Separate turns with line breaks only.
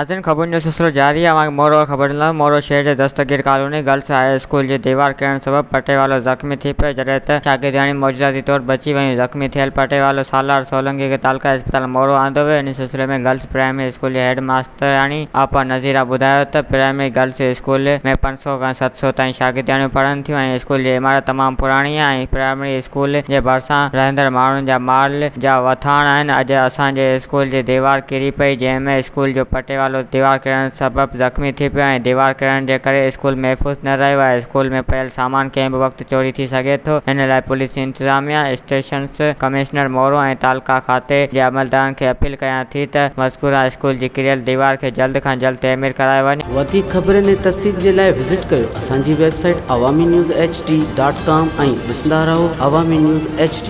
ناظرين خبرن جو سلسلو جاري آهي اوهان کي مورو خبر ڏينداسين مورو شهر جي دستگير ڪالوني گرلس هاء اسڪول جي ديوار ڪرڻ سبب پٽيوالو زخمي ٿي پيو جڏهن ته شاگردياڻيون معجزاتي طور بچي ويون زخمي ٿيل پٽيوالو سالار سولنگي کي تعلقه اسپتال مورو آندو ويو ان سلسلي ۾ گرلس پرائمري اسڪول جي هيڊ ماسترياڻي آپا نظيره ٻڌايو ته پرائمري گرلس اسڪول ۾ 500 کان 700 تائين شاگردياڻيون پڙهن ٿيون ۽ اسڪول جي عمارت تمام پراڻي آهي ۽ پرائمري اسڪول جي ڀرسان رهندڙ ماڻهن جا مال جا وٿاڻ آهن اڄ اسان جي اسڪول جي ديوار ڪري پئي جنهن ۾ اسڪول جو پٽيوالو ديوار ڪرڻ سبب زخمي ٿي پيو ۽ ديوار ڪرڻ جي ڪري اسڪول محفوظ نه رهيو آهي اسڪول ۾ پيل سامان ڪنهن به وقت چوري ٿي سگهي ٿو ان لاء پوليس انتظاميا اسٽيشنس ڪمشنر مورو ۽ تعلقه کاتي جي عملدارن کي اپيل ڪيان ٿي ته مذڪوره اسڪول جي ڪريل ديوار کي جلد کان جلد تعمير ڪرايو وڃي.
وڌيڪ خبرن ۽ تفصيل جي لاء وزٽ ڪيو اسان جي website Awami news H D dot com ۽ ڏسندا رهو عوامي نيوز ايڇ ڊي.